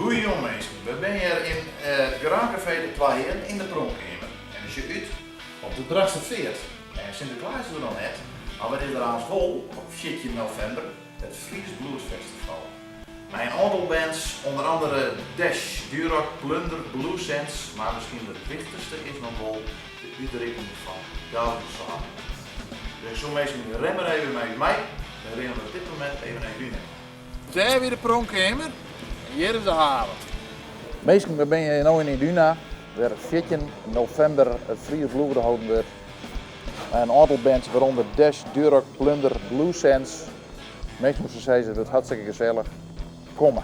Goeie minsken, we binne hjir yn it Grand Café De Twa Hearen yn de Pronkkeamer. En we sjogge út op de Drachtsterfeart. En Sinteklaas is der noch net, mar wat is der aanst wol op 14 novimber? It Fries Blues Festival. Mei in oantal bands, ûnder andere Dash, Durock, Plunder, Blue Sense, mar miskien it wichtichste is noch wol de útrikking fan Gouden Swan. Dus soe minsken, rin mar even mei ús mei, we rinne op dit momint even nei Dúne. Dêr wie de Pronkkeamer en hjir is de haven. Minsken, we binne no yn Iduna, wêr 14 novimber it Fries Blues holden wurdt. Mei in oantal bands, wêrûnder Dash, Durock, Plunder, Blue Sense. Minsken, se sizze, it wurdt hartstikke gesellich. Komme.